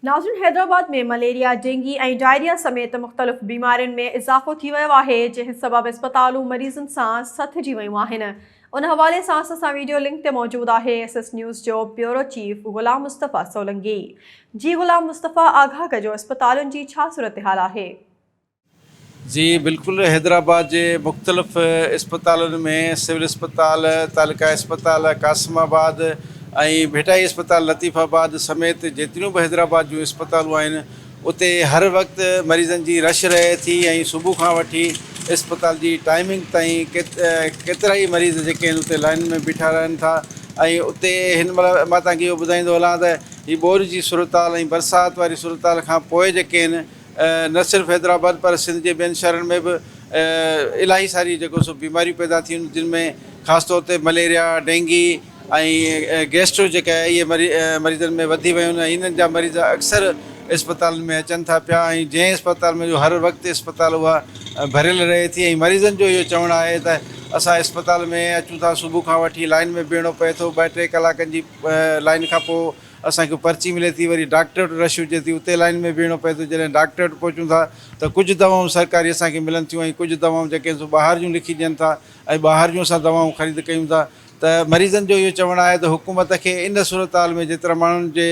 ناظرين Hyderabad ۾ malaria, dengue ۽ diarrhoea سميت مختلف بيمارين ۾ اضافو ٿي ويو آهي، جنهن سبب اسپتالون مريضن سان سٿجي ويون آهن. ان حوالي سان اسان سان ويڊيو لنڪ تي موجود آهي ايس ايس نيوز جو بيورو چيف غلام مصطفيٰ سولنگي. جي غلام مصطفيٰ آگاهه ڪجو اسپتالن جي ڇا صورتحال آهي؟ جي بلڪل حيدرآباد جي مختلف اسپتالن ۾ سول اسپتال، تعلقه اسپتال قاسم آباد ۽ ڀٽائي اسپتال لطيف آباد سميت جيتريون به حيدرآباد جون اسپتالون آهن اتي هر وقت مريضن جي رش رهي ٿي ۽ صبح کان وٺي اسپتال جي ٽائمنگ تائين ڪيترائي مريض جيڪي آهن اتي لائنن ۾ بيٺا رهن ٿا ۽ اتي هن مهل مان توهان کي اهو ٻڌائيندو هلان ته هي ٻوڏ جي صورتحال ۽ برسات واري صورتحال کان پوء جيڪي آهن نه صرف حيدرآباد پر سنڌ جي ٻين شهرن ۾ به الاهي ساري جيڪو سو بيماريون پيدا ٿيون جن ۾ خاص طور تي مليريا، ڊينگي ۽ گيسٽرو جيڪا آهي اهي مريضن ۾ وڌي ويون آهن ۽ انهن جا مريض اڪثر اسپتالن ۾ اچن ٿا پيا ۽ جنهن اسپتال ۾ جو هر وقت اسپتال اها ڀريل رهي ٿي ۽ مريضن جو اهو چوڻ آهي ته اسان اسپتال ۾ اچون ٿا صبح کان وٺي لائن ۾ بيهڻو پئي ٿو ٻه ٽي ڪلاڪن جي لائن کان پوء اسان کي پرچي ملي ٿي وري ڊاڪٽر وٽ رش هجي ٿي اتي لائين ۾ بيهڻو پئي ٿو جڏهن ڊاڪٽر وٽ پهچون ٿا ته ڪجهه دوائون سرڪاري اسان کي ملن ٿيون ۽ ڪجهه دوائون جيڪي آهن سو ٻاهر جون لکي ڏين ٿا ۽ ٻاهر جون اسان دوائون خريد ڪيون ٿا ته مريضن جو اهو چوڻ آهي ته حڪومت کي ان صورتحال ۾ جيترا ماڻهن جي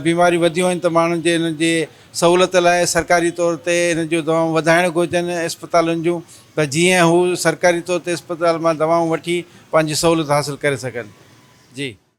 بيماريون وڌيون آهن ته ماڻهن جي انهن جي سهولت لاء سرڪاري طور تي انهن جون دوائون وڌائڻ گهرجن اسپتالن جون ته جيئن هو سرڪاري طور تي اسپتال مان دوائون وٺي پنهنجي سهولت حاصل ڪري سگهن جي.